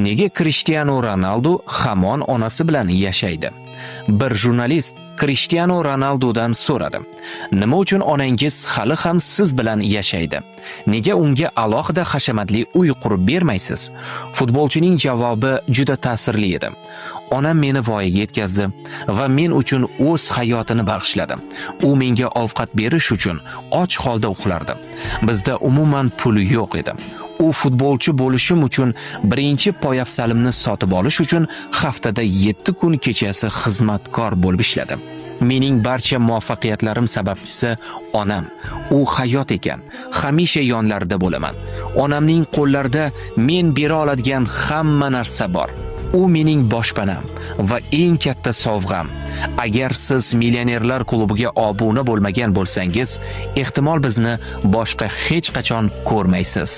Nega Krishtianu Ronaldu hamon onasi bilan yashaydi? Bir jurnalist Krishtianu Ronaldudan so'radi: "Nima uchun onangiz hali ham siz bilan yashaydi? Nega unga alohida hashamatli uy qurib bermaysiz?" Futbolchining javobi juda ta'sirli edi. "Onam meni voyaga yetkazdi va men uchun o'z hayotini bag'ishladi. U menga ovqat berish uchun och holda uxlardi. Bizda umuman pul yo'q edi. U futbolchi bo'lishim uchun birinchi poyafzalimni sotib olish uchun haftada 7 kun kechasi xizmatkor bo'lib ishladi. Mening barcha muvaffaqiyatlarim sababchisi onam. U hayot ekan. Hamisha yonlarida bo'laman. Onamning qo'llarida men bera oladigan hamma narsa bor. U mening boshpanam va eng katta sovg'am. Agar siz Millionerlar klubiga obuna bo'lmagan bo'lsangiz, ehtimol bizni boshqa hech qachon ko'rmaysiz."